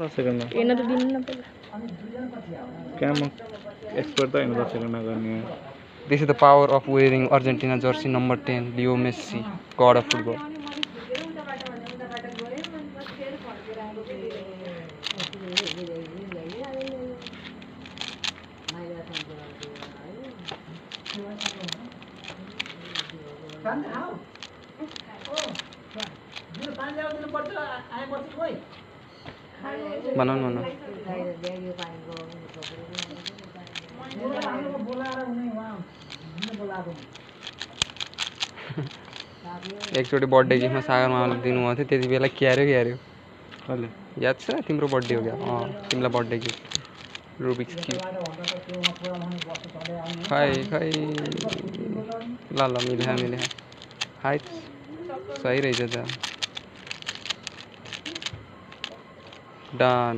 10 सेकन्डमा हेर्न त दिनु न पहिला क्या म एक्सपर्ट त होइन 10 सेकन्डमा गर्ने This is the power of wearing Argentina jersey number 10, Leo Messi, god of football. बनाउनु न एकचोटि बर्थडे गिफ्टमा सागर मामाले दिनुभएको थियो त्यति बेला क्यार्यो कसले याद छ तिम्रो बर्थडे हो क्या तिमीलाई बर्थडे गिफ्ट रुबिक्स क्युब खै ल मिले हाइट सही रहेछ त डन